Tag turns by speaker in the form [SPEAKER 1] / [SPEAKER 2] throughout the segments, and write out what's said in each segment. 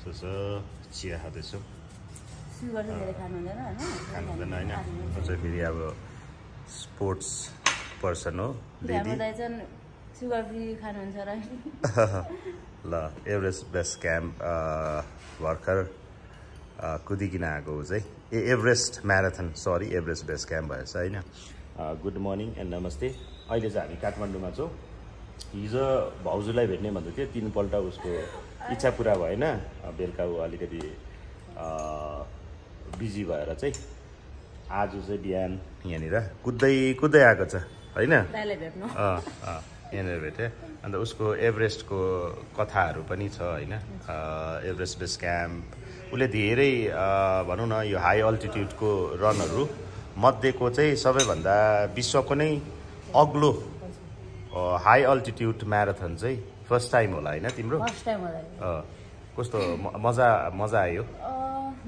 [SPEAKER 1] So चिया खाँदैछु
[SPEAKER 2] sugar चाहिँ खानु
[SPEAKER 1] हुँदैन होइन अझ फेरि अब स्पोर्ट्स पर्सन हो दिदी
[SPEAKER 2] सुगर फ्री खानुहुन्छ र
[SPEAKER 1] ल एभरेस्ट बेस क्याम्प भर्खर कुदिकिन आएको चाहिँ Everest marathon sorry Everest base camp भएछ होइन गुड मर्निङ एन्ड नमस्ते अहिले चाहिँ हामी काठमाडौँमा छौँ हिजो भाउजूलाई भेट्ने भन्दै थियो 3 पल्ट उसको इच्छा पुरा भएन बेलुका ऊ अलिकति बिजी भएर चाहिँ आज चाहिँ बिहान यहाँनिर कुद्दै आएको छ होइन यहाँनिर भेटेँ अन्त उसको एभरेस्टको कथाहरू पनि छ होइन एभरेस्ट बेस क्याम्प उसले धेरै भनौँ न यो हाई अल्टिट्युडको रनहरू मध्येको चाहिँ सबैभन्दा विश्वको नै अग्लो हाई अल्टिट्युड म्याराथन चाहिँ फर्स्ट टाइम होला होइन तिम्रो कस्तो मजा आयो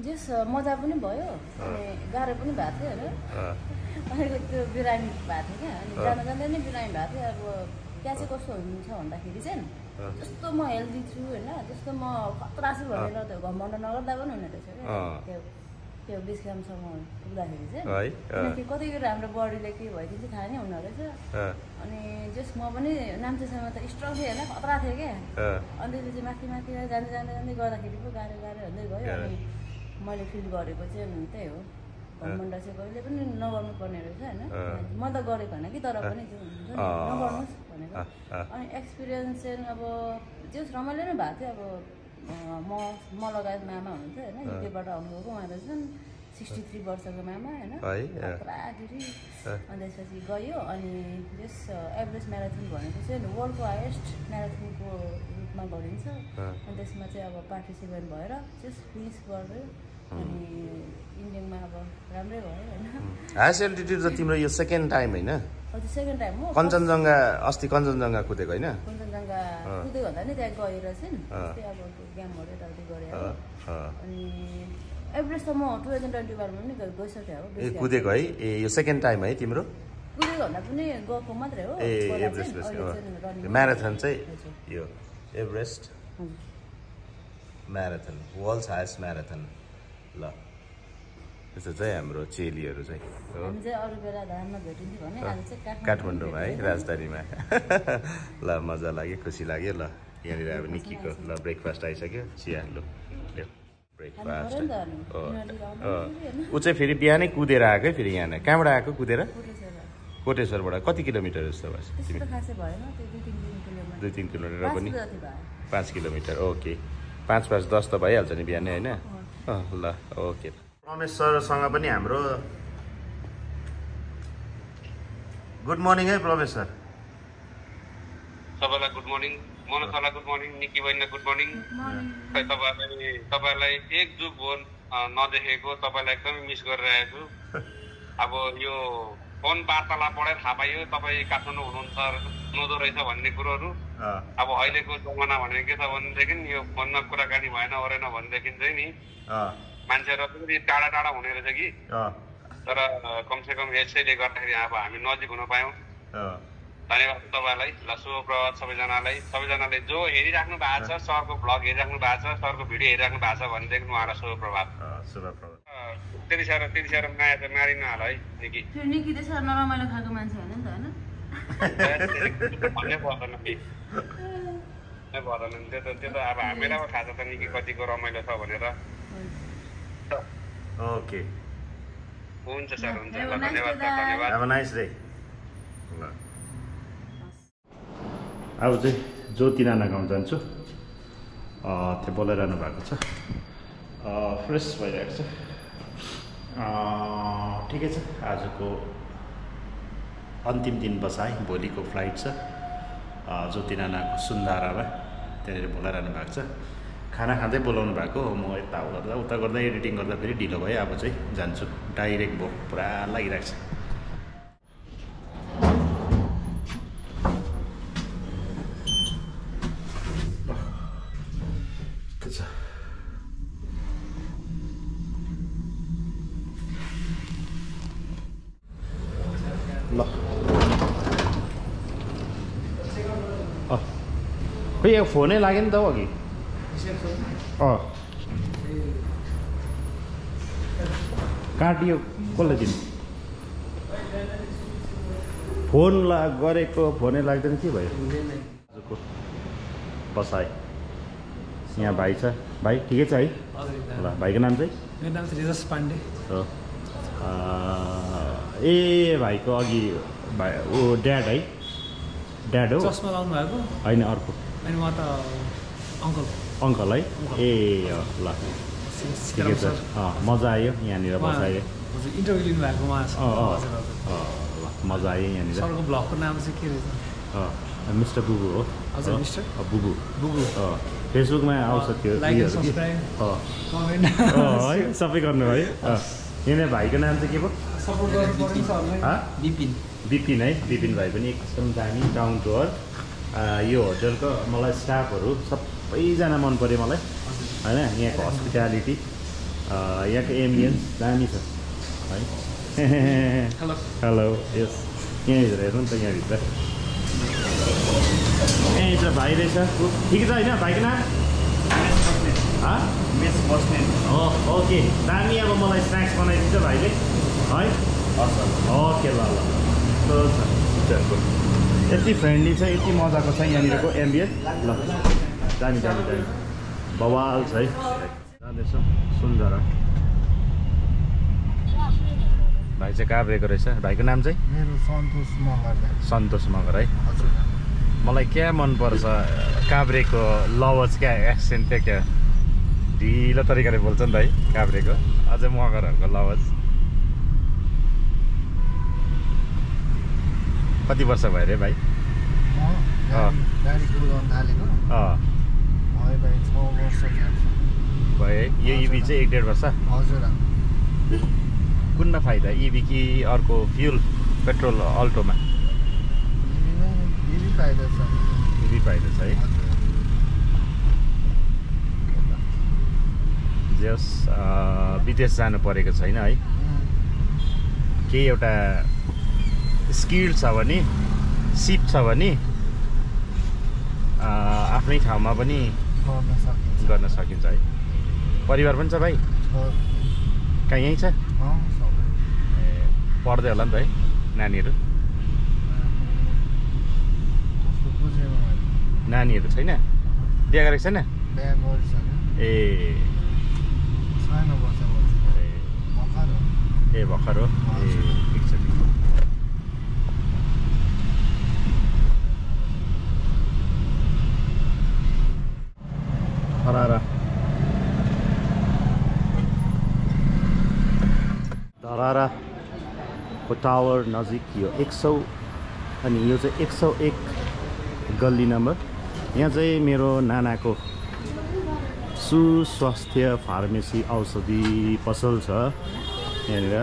[SPEAKER 2] जस मजा पनि भयो अनि गाह्रो पनि भएको थियो होइन अलिकति त्यो बिरामी भएको थियो क्या अनि जाँदा नै बिरामी भएको थियो अब त्यहाँ चाहिँ कस्तो हुन्छ भन्दाखेरि चाहिँ जस्तो म हेल्दी छु होइन जस्तो म खतरा छु भनेर त्यो घमण्ड नगर्दा पनि हुने रहेछ क्या त्यो बेस क्याम्पसम्म पुग्दाखेरि चाहिँ किनकि कतिखेर हाम्रो बडीले के भइदिन्छ थाहा नै हुँदो रहेछ अनि जस म पनि नाम्चेसम्म त स्ट्रङ थिएँ होइन खतरा थिएँ क्या अनि त्यसपछि माथि जाँदै गर्दाखेरि पो गाह्रो हुँदै गयो अनि मैले फिल गरेको चाहिँ त्यही हो घमण्ड चाहिँ कहिले पनि नगर्नु पर्ने रहेछ होइन म त गरेको होइन कि तर पनि त्यो हुन्छ नगर्नुहोस् भनेको अनि एक्सपिरियन्स चाहिँ अब त्यो रमाइलो नै भएको थियो अब म लगायत मामा हुनुहुन्थ्यो होइन युकेबाट आउनुभएको उहाँहरू छन् 63 वर्षको मामा होइन पुराखेरि अनि त्यसपछि गयो अनि यस एभरेस्ट म्याराथन भनेको चाहिँ वर्ल्डको हाइएस्ट म्याराथनको रूपमा गरिन्छ अनि त्यसमा चाहिँ अब पार्टिसिपेट भएर जस्ट फिनिस गर्यो अनि इन्डियामा अब राम्रै भयो होइन
[SPEAKER 1] हाइएस्ट एल्टिट्युड त तिम्रो यो सेकेन्ड टाइम होइन
[SPEAKER 2] सेकेन्ड टाइम हो
[SPEAKER 1] कञ्चनजङ्घा अस्ति कञ्चनजङ्घा कुदेको होइन
[SPEAKER 2] कञ्चनजङ्घा कुदेको भन्दा नि त्यहाँ गएर चाहिँ त्यही अब गेमहरू यताउति गरेर अनि एभरेस्ट त म 2021 मा पनि गइसकेँ हो
[SPEAKER 1] कुदेको है ए यो सेकेन्ड टाइम है तिम्रो
[SPEAKER 2] कुदेको भन्दा पनि गएको मात्रै हो
[SPEAKER 1] एभरेस्ट म्याराथन चाहिँ यो Everest marathon world's highest marathon ल त्यस्तो चाहिँ हाम्रो चेलीहरू चाहिँ काठमाडौँमा है राजधानीमा ल मजा लाग्यो खुसी लाग्यो ल यहाँनिर अब निक्कीको ल ब्रेकफास्ट आइसक्यो चिया लु ब्रेकफास्ट ऊ चाहिँ फेरि बिहानै कुदेर आएकै फेरि यहाँ कहाँबाट आएको कुदेर कोटेश्वरबाट कति किलोमिटर जस्तो भयो 2-3 किलोमिटर पनि 5 किलोमिटर ओके 5-5-10 त भइहाल्छ नि बिहानै होइन ल ओके रमेश सरसँग पनि हाम्रो गुड मर्निङ है रमेश सर
[SPEAKER 3] सबैलाई गुड मर्निङ मनोज सरलाई गुड मर्निङ निक्की बहिनीलाई गुड मर्निङ खै तपाईँलाई एक जुग भयो नदेखेको तपाईँलाई एकदमै मिस गरिरहेको छु अब यो फोन वार्तालाप पढेर थाहा पाइयो तपाईँ काठमाडौँ हुनुहुँदो रहेछ भन्ने कुरोहरू अब अहिलेको जमाना भनेको के छ भनेदेखि यो फोनमा कुराकानी भएन ओरेन भनेदेखि चाहिँ नि मान्छेहरू पनि टाढा हुने रहेछ कि तर कमसेकम यसैले गर्दाखेरि अब हामी नजिक हुन पायौँ धन्यवाद तपाईँलाई ल शुभ प्रभात सबैजनाले जो हेरिराख्नु भएको छ सरको भ्लग हेरिराख्नु भएको छ सरको भिडियो हेरिराख्नु भएको छ भनेदेखि उहाँलाई शुभ प्रभात त्यति साह्रो माया त मारिन होला है निकी
[SPEAKER 2] त्यसो नरमाइलो खाएको मान्छे होइन नि त
[SPEAKER 3] भन्नै पर्दैन त्यो त अब हामीलाई थाहा छ त निकी कतिको रमाइलो छ भनेर
[SPEAKER 1] ओके
[SPEAKER 3] हुन्छ सर हुन्छ धन्यवाद
[SPEAKER 1] अब नाइस डे ल अब चाहिँ ज्योति नाना गाउँ जान्छु त्यो बोलाइरहनु भएको छ फ्रेस भइरहेको छ ठिकै छ आजको अन्तिम दिन बसाइ भोलिको फ्लाइट छ ज्योति नानाको सुन्धारामा त्यहाँनिर बोलाइरहनु भएको छ खाना खाँदै बोलाउनु भएको म यता उता गर्दा एडिटिङ गर्दा फेरि ढिलो भयो अब चाहिँ जान्छु डाइरेक्ट भोक पुरा लागिरहेको छ ल खोइ यहाँ फोनै लाग्यो नि त अघि काटियो कसले दिनु फोन गरेको फोनै लाग्दैन के भयो बसाइ यहाँ भाइ छ भाइ ठिकै छ है ल भाइको नाम चाहिँ
[SPEAKER 4] मेरो नाम चाहिँ रिजस पाण्डे
[SPEAKER 1] हो ए भाइको अघि भाइ ऊ ड्याड है ड्याड हो
[SPEAKER 4] चस्मा लाउनु भएको
[SPEAKER 1] होइन अर्को
[SPEAKER 4] अनि म त अङ्कल
[SPEAKER 1] अङ्कल है ए ल ठिकै छ मजा आयो यहाँनिर बसायो
[SPEAKER 4] हजुर इन्टरभ्यू लिनु भएको उहाँ
[SPEAKER 1] ल मजा आयो यहाँनिर
[SPEAKER 4] सरको ब्लगको नाम चाहिँ के रहेछ
[SPEAKER 1] मिस्टर बुबु हो
[SPEAKER 4] हजुर मिस्टर
[SPEAKER 1] बुबु
[SPEAKER 4] बुबु
[SPEAKER 1] फेसबुकमा आउँछ त्यो
[SPEAKER 4] लाइक एन्ड सब्सक्राइब कमेन्ट
[SPEAKER 1] है सबै गर्नु है यहाँनिर भाइको नाम चाहिँ के भयो
[SPEAKER 4] सपोर्ट गर्नुपर्ने सरलाई विपिन
[SPEAKER 1] विपिन है विपिन भाइ पनि एकदम दामी डाउन टु अर्थ यो होटलको मलाई स्टाफहरू सबैजना मन पऱ्यो मलाई होइन यहाँको हस्पिटालिटी यहाँको एम्बियन्स दामी छ है
[SPEAKER 4] हेलो
[SPEAKER 1] हेलो यस यहाँभित्र हेर्नु नि त यहाँभित्र यहाँभित्र भाइ रहेछ ठिकै छ होइन भाइको नाम हो ओके दामी अब मलाई स्न्याक्स बनाइदिन्छ भाइले है ओके ल यति फ्रेन्डली छ यति मजाको छ यहाँनिरको एम्बियन्स ल दामी दामी दामी बवाल छ है जाँदैछौँ सुन्दर भाइ चाहिँ काभ्रेको रहेछ भाइको नाम चाहिँ
[SPEAKER 5] मेरो सन्तोष मगर
[SPEAKER 1] सन्तोष मगर है
[SPEAKER 5] हजुर
[SPEAKER 1] मलाई क्या मनपर्छ काभ्रेको लवज क्या एक्सेन्ट क्या ढिलो तरिकाले बोल्छ नि त है काभ्रेको अझै मगरहरूको लवज कति वर्ष भयो अरे भाइ
[SPEAKER 5] गाडी कुदाउन थालेको भाइ 6 वर्ष
[SPEAKER 1] भयो है यो इभी चाहिँ 1.5 वर्ष
[SPEAKER 5] हजुर
[SPEAKER 1] कुनमा फाइदा इभी कि अर्को फ्युल पेट्रोल अल्टोमा
[SPEAKER 5] इभी फाइदा छ
[SPEAKER 1] इभी फाइदा छ है जस विदेश जानु परेको छैन है केही एउटा स्किल छ भने सिप छ भने आफ्नै ठाउँमा पनि गर्न सकिन्छ है परिवार पनि छ भाइ कहाँ यहीँ छ पढ्दै होला नि त है नानीहरू नानीहरू छैन बिहा गरेको छैन ए भर्खर हो ए ठिक छ धराराको टावर नजिक यो 100 अनि यो चाहिँ 101 गल्ली नम्बर यहाँ चाहिँ मेरो नानाको सुस्वास्थ्य फार्मेसी औषधि पसल छ यहाँनिर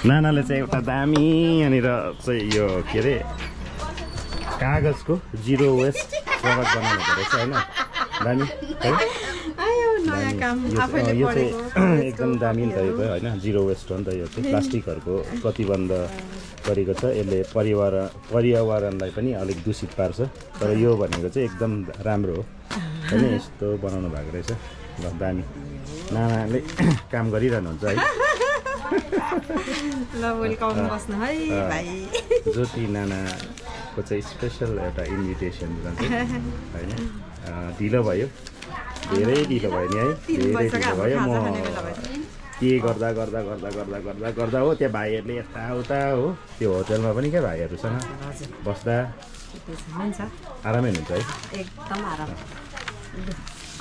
[SPEAKER 1] नानाले चाहिँ एउटा दामी यहाँनिर चाहिँ यो के अरे कागजको जिरो वेस्ट प्रडक्ट बनाउनु रहेछ होइन दामी है यो चाहिँ एकदम दामी नि त यो होइन जिरो वेस्ट हो नि त यो चाहिँ प्लास्टिकहरूको प्रतिबन्ध गरेको छ यसले पर्यावरणलाई पनि अलिक दूषित पार्छ तर यो भनेको चाहिँ एकदम राम्रो हो होइन यस्तो बनाउनु भएको रहेछ ल दामी नानाले काम गरिरहनुहुन्छ है
[SPEAKER 6] ल वेलकम बस्नु है भाइ
[SPEAKER 1] ज्योति नानाको चाहिँ स्पेसल एउटा इन्भिटेसन जान्छ होइन ढिलो भयो धेरै ढिलो भयो नि है धेरै ढिलो भयो म के गर्दा गर्दा गर्दा गर्दा गर्दा गर्दा हो त्यहाँ भाइहरूले यताउता हो त्यो होटलमा पनि क्या भाइहरूसँग बस्दा आरामै हुनुहुन्छ है
[SPEAKER 6] एकदम आराम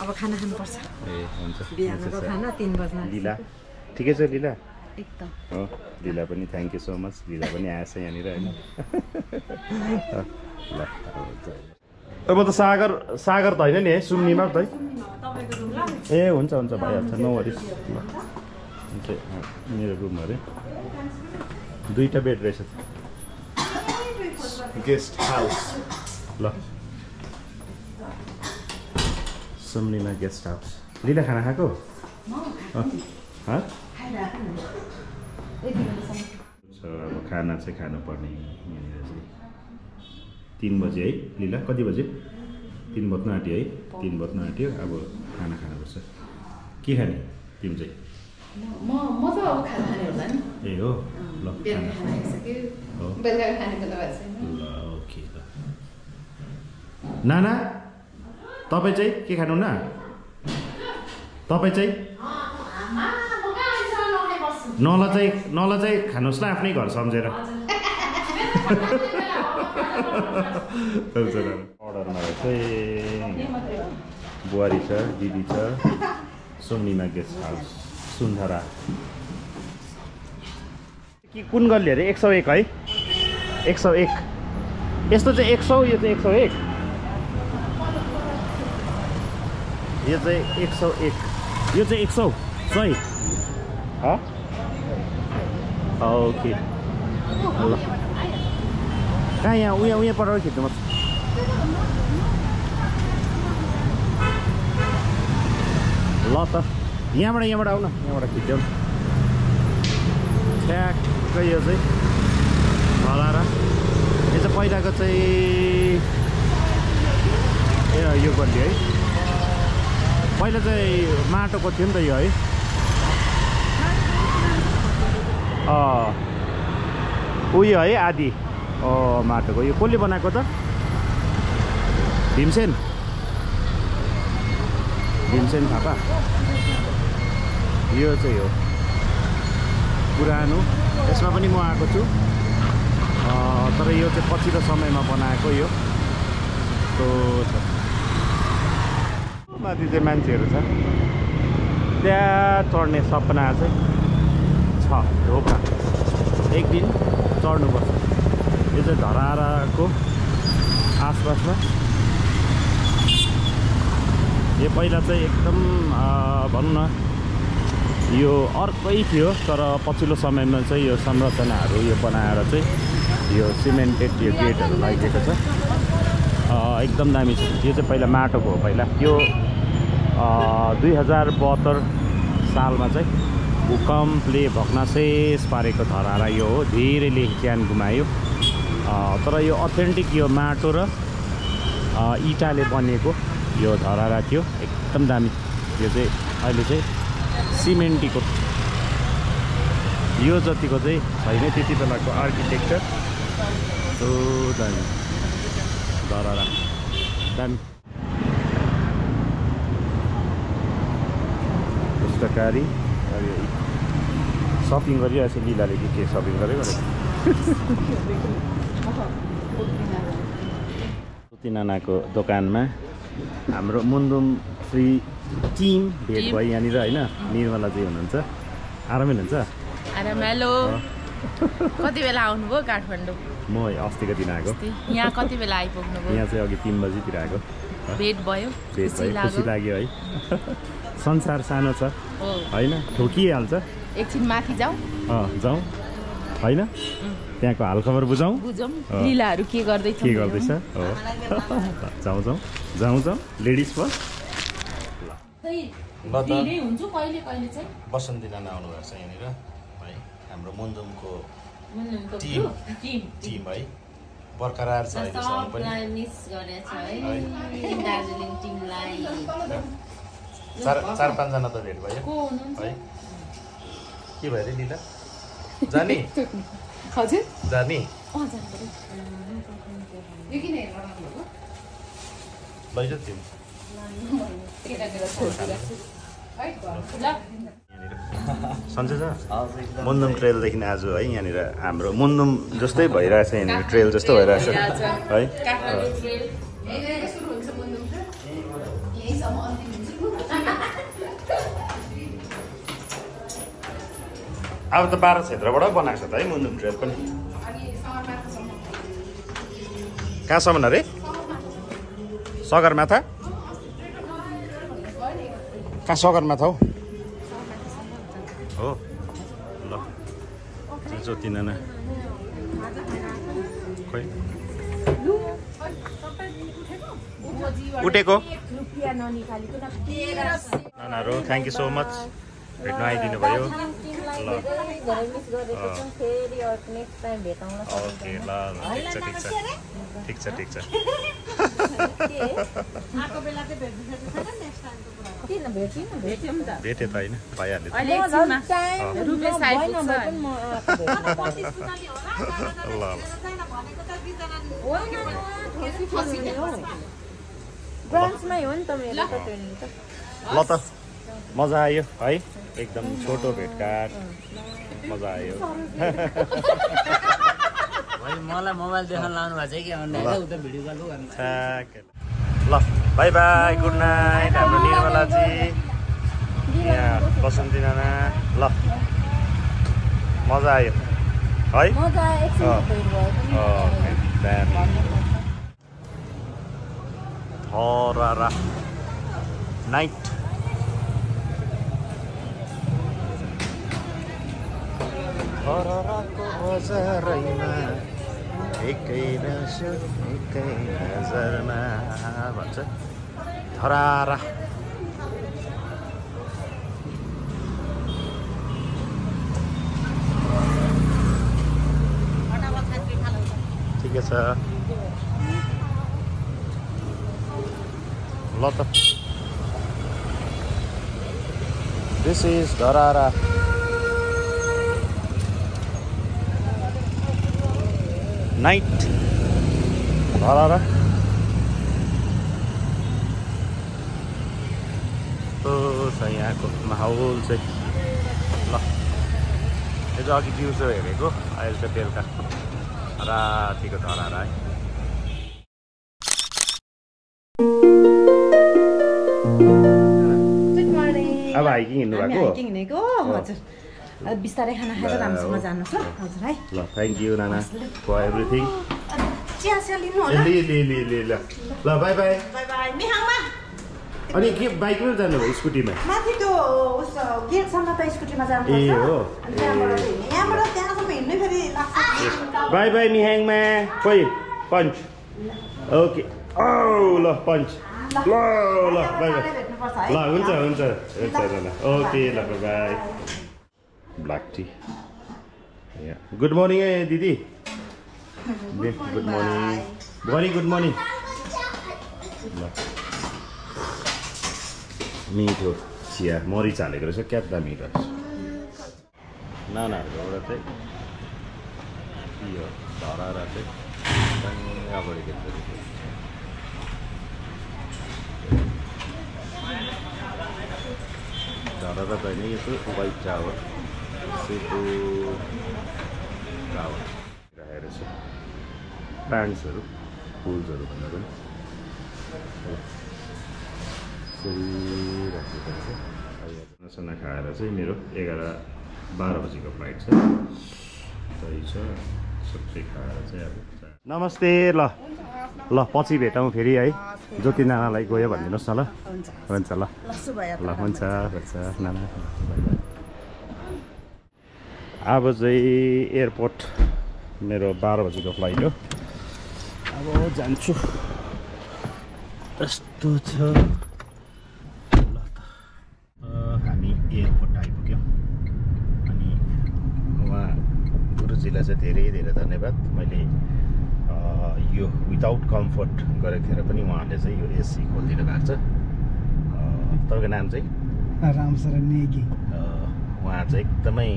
[SPEAKER 6] अब खाना खानुपर्छ
[SPEAKER 1] ए हुन्छ
[SPEAKER 6] बिहानको खाना 3 बज्न
[SPEAKER 1] लीला ठिकै छ लीला
[SPEAKER 6] एकदम
[SPEAKER 1] हो लीला पनि थ्याङ्क यू सो मच लीला पनि आएछ यहाँनिर होइन ल अब त सागर त होइन नि है सुम्नीमा त है ए हुन्छ हुन्छ भइहाल्छ नो वरिस ल हुन्छ मेरो रुम अरे 2टा बेड रहेछ गेस्ट हाउस ल सुम्नीमा गेस्ट हाउस लीला खाना खाएको अब खाना चाहिँ खानुपर्ने यहाँनिर चाहिँ 3 बजे है लीला कति बजे 3 बज्न आँट्यो है 3 बज्न आँट्यो अब खाना खानुपर्छ के खाने तिमी चाहिँ
[SPEAKER 6] म त अब खाने होला नि
[SPEAKER 1] ए हो ल
[SPEAKER 6] बेलुका खाना आइसक्यो बेलुका खानेको त भएको छैन
[SPEAKER 1] ल ओके ल नाना तपाईँ चाहिँ के खानु न तपाईँ चाहिँ नला चाहिँ खानुहोस् ल आफ्नै घर सम्झेर अर्डरमा चाहिँ बुहारी छ दिदी छ सोमनीमा गेस्ट हाउस सुन्धरा कि कुन गल्ली अरे 101 है 101 यस्तो चाहिँ 100 यो चाहिँ 101 यो चाहिँ 101 यो चाहिँ 100 सही ओके ल कहाँ यहाँ उहाँ पर खिच्नु पर्छ ल त यहाँबाट आउन यहाँबाट खिच्यौँ ठ्याक्कै यो चाहिँ हलारा यो चाहिँ पहिलाको चाहिँ ए यो गल्ली है पहिला चाहिँ माटोको थियो नि त यो है उयो है आदि माटोको यो कसले बनाएको त भीमसेन थापा यो चाहिँ हो पुरानो यसमा पनि म आएको छु तर यो चाहिँ पछिल्लो समयमा बनाएको यो तो छ माथि चाहिँ मान्छेहरू छ त्यहाँ चढ्ने सपना चाहिँ छ ढोका एक दिन चढ्नुपर्छ यो चाहिँ धराराको आसपासमा यो पहिला चाहिँ एकदम भनौँ न यो अर्कै थियो तर पछिल्लो समयमा चाहिँ यो संरचनाहरू यो बनाएर चाहिँ यो सिमेन्टेड यो गेटहरू लगाइदिएको छ एकदम दामी छ यो चाहिँ पहिला माटोको हो पहिला यो 2072 सालमा चाहिँ भूकम्पले भग्नाशेष पारेको धरारा यो हो धेरैले ज्यान गुमायो तर यो अथेन्टिक यो माटो र इँटाले बनेको यो धरारा थियो एकदम दामी यो चाहिँ अहिले चाहिँ सिमेन्टीको यो जतिको चाहिँ छैन त्यति बेलाको आर्किटेक्चर सो दामी धरारा दामी पुस्तकारी सपिङ गरिरहेको छ लिलाले के सपिङ गरेको नानाको दोकानमा हाम्रो मुन्दुम फ्री टिम भेट भयो यहाँनिर होइन निर्मला चाहिँ हुनुहुन्छ आरामै हुनुहुन्छ
[SPEAKER 7] हेलो कति बेला आउनुभयो काठमाडौँ
[SPEAKER 1] म अस्तिको दिन आएको
[SPEAKER 7] यहाँ कति बेला आइपुग्नुभयो
[SPEAKER 1] यहाँ चाहिँ अघि 3 बजीतिर आएको
[SPEAKER 7] भेट भयो
[SPEAKER 1] खुसी लाग्यो है संसार सानो छ होइन ठोकिहाल्छ
[SPEAKER 7] एकछिन माथि जाउँ
[SPEAKER 1] होइन त्यहाँको हालखबर बुझौँ
[SPEAKER 7] लीलाहरू के गर्दैछ
[SPEAKER 1] जाउँ लेडिज फर्स्ट बसन्ती नाना आउनु भएको छ यहाँनिर है हाम्रो मुन्दुमको टिम है बरकरार छ अहिलेसम्म पनि चार पाँचजना त भेट भयो है के भयो अरे लिला जाने
[SPEAKER 6] हजुर
[SPEAKER 1] जाने लैजाऊ तिमी सन्चै छ मुन्दुम ट्रेलदेखि आज है यहाँनिर हाम्रो मुन्दुम जस्तै भइरहेछ यहाँनिर ट्रेल जस्तो भइरहेछ है अब त 12 क्षेत्रबाट बनाएको छ त है मुन्दुम ट्रेल पनि कहाँसम्म अरे सगरमाथा कहाँ सगरमाथा हो ल ज्योति नाना खोइ उठेको नानाहरू थ्याङ्क यू सो मच भेट्न आइदिनु भयो ल ओके ल ठिक छ
[SPEAKER 6] आएको बेला चाहिँ भेट्नु छैन नेक्स्ट टाइमको कुरा
[SPEAKER 2] किन भेट्यौँ नि त
[SPEAKER 1] भेटे त होइन भइहाल्यो
[SPEAKER 7] अहिले एकछिनमा रुपेश आइपुग्छ
[SPEAKER 1] ल
[SPEAKER 2] ब्रान्चमै हो नि त मेरो त ट्रेनिङ त
[SPEAKER 1] ल त मजा आयो है एकदम छोटो भेटघाट मजा आयो
[SPEAKER 4] मलाई मोबाइल देखाउन लाउनु भएको छ कि उता भिडियो कल गर्नु
[SPEAKER 1] ल बाई बाई गुड नाइट हाम्रो निर्मलाजी यहाँ बसन्ती नाना ल मजा आयो है
[SPEAKER 2] मजा एकछिन भेट भयो
[SPEAKER 1] धरारा नाइट धराराको बजारैमा एकै नजरमा भन्छ धरारा ठिकै छ ल त दिस इज धरारा नाइट धरारा यस्तो छ यहाँको माहौल चाहिँ ल यो चाहिँ अघि दिउँसो हेरेको अहिले चाहिँ बेलुका रातिको धरारा है अब हाइकिङ हिँड्नु भएको
[SPEAKER 6] हिँडेको हजुर बिस्तारै खाना खाएर राम्रोसँग जानुहोस् ल हजुर है
[SPEAKER 1] ल thank you Nana for everything
[SPEAKER 6] चिया चिया लिनु होला
[SPEAKER 1] ल बाई बाई
[SPEAKER 6] बाई बाई मिहाङमा
[SPEAKER 1] अनि के बाइकमै जानुभयो स्कुटीमा
[SPEAKER 6] माथि त्यो गेटसम्म त स्कुटीमा जानुपर्छ
[SPEAKER 1] ए हो
[SPEAKER 6] यहाँबाट त्यहाँसम्म हिँड्नै फेरि लाग्छ
[SPEAKER 1] बाई बाई मिहाङमा खोइ पन्च ओके औ ल पन्च ल ल बाई बाई ल हुन्छ हुन्छ ओके ल bye black tea good morning है दिदी good morning buddy good morning ल मिठो चिया मरिच हालेको रहेछ क्या त मिठो नानाहरूकोबाट चाहिँ यो धरारा चाहिँ अगाडि देख्दो धरारा त होइन यो चाहिँ वाइट टावर सेतो टावर राखेको छ प्लान्ट्सहरू फुल्सहरू भन्दा पनि राखेको छ खाना खाएर चाहिँ मेरो 11-12 बजीको फ्लाइट छ त्यही छ सबै खाएर चाहिँ अब नमस्ते ल ल पछि भेटौँ फेरि है ज्योति नानालाई गयो भनिदिनुहोस् न ल हुन्छ ल ल हुन्छ नाना अब चाहिँ एयरपोर्ट मेरो 12 बजीको फ्लाइट हो अब जान्छु यस्तो छ हामी एयरपोर्ट आइपुग्यौँ अनि उहाँ गुरुजीलाई चाहिँ धेरै धेरै धन्यवाद मैले यो विदाउट कम्फर्ट गरेको पनि उहाँले चाहिँ यो एसी खोलिदिनु भएको छ तपाईँको नाम चाहिँ
[SPEAKER 5] रामशरण नेगी
[SPEAKER 1] उहाँ चाहिँ एकदमै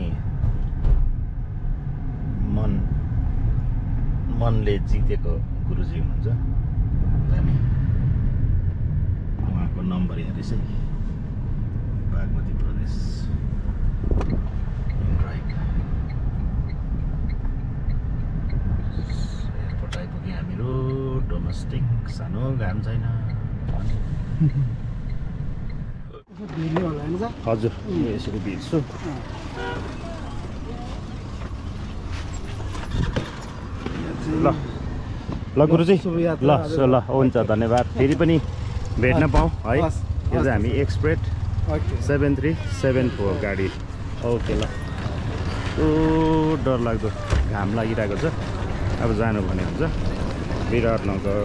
[SPEAKER 1] मनले जितेको गुरुजी हुनुहुन्छ अनि उहाँको नम्बर हेरेँ चाहिँ बागमती प्रदेश एयरपोर्ट आइपुग्यौँ हामीहरू डोमेस्टिक सानो घाम छैन हजुर यसरी भिड्छु ल ल गुरुजी ल ल हुन्छ धन्यवाद फेरि पनि भेट्न पाऊँ है यो चाहिँ हामी एक्सप्रेस 7374 गाडी ओके ल डरलाग्दो घाम लागिरहेको छ अब जानु भने हुन्छ विराटनगर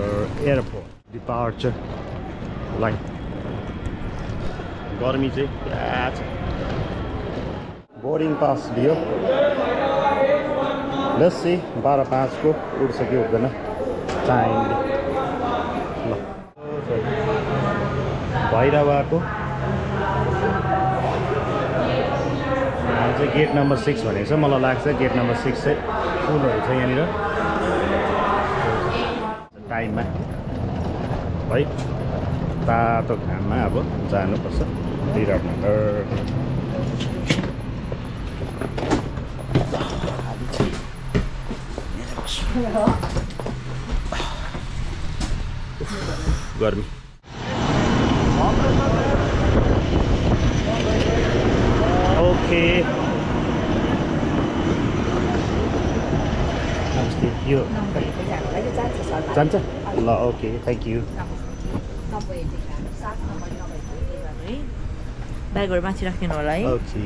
[SPEAKER 1] एयरपोर्ट डिपार्चर लाइन गर्मी चाहिँ पुरा छ बोर्डिङ पास दियो लेट्स सी 12:05 को उड्छ कि उड्दैन टाइमले ल भैरवाको चाहिँ गेट नम्बर 6 भनेको छ। मलाई लाग्छ गेट नम्बर 6 चाहिँ फुलहरू छ यहाँनिर टाइममा है। तातो घाममा अब जानुपर्छ विराटनगर। गर्मी ओके यो जान्छ ल ओके थ्याङ्क यू।
[SPEAKER 6] ब्यागहरू माथि राखिदिनु होला है।
[SPEAKER 1] ओके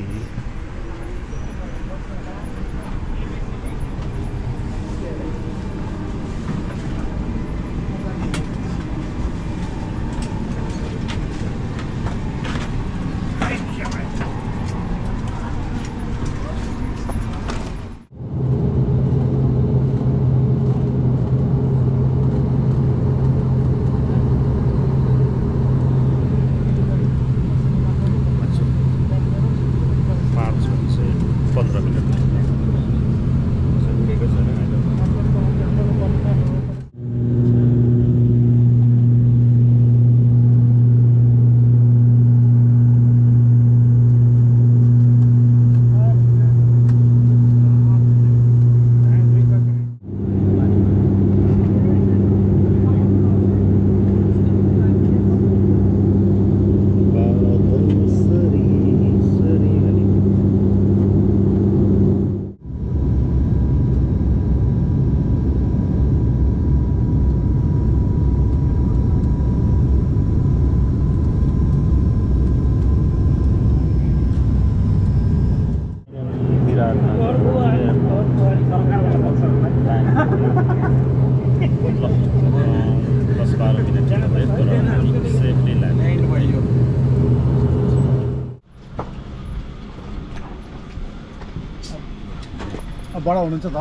[SPEAKER 5] बडा हुनुहुन्छ त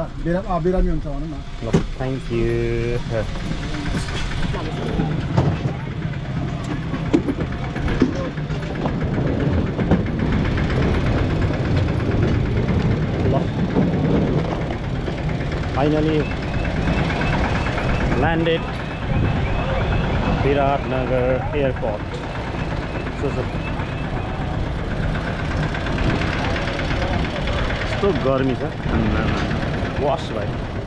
[SPEAKER 5] बिरामी हुन्छ भनौँ न।
[SPEAKER 1] ल थ्याङ्क यू। ल फाइनली ल्यान्डेड विराटनगर एयरपोर्ट। यस्तो गर्मी छ वास भयो।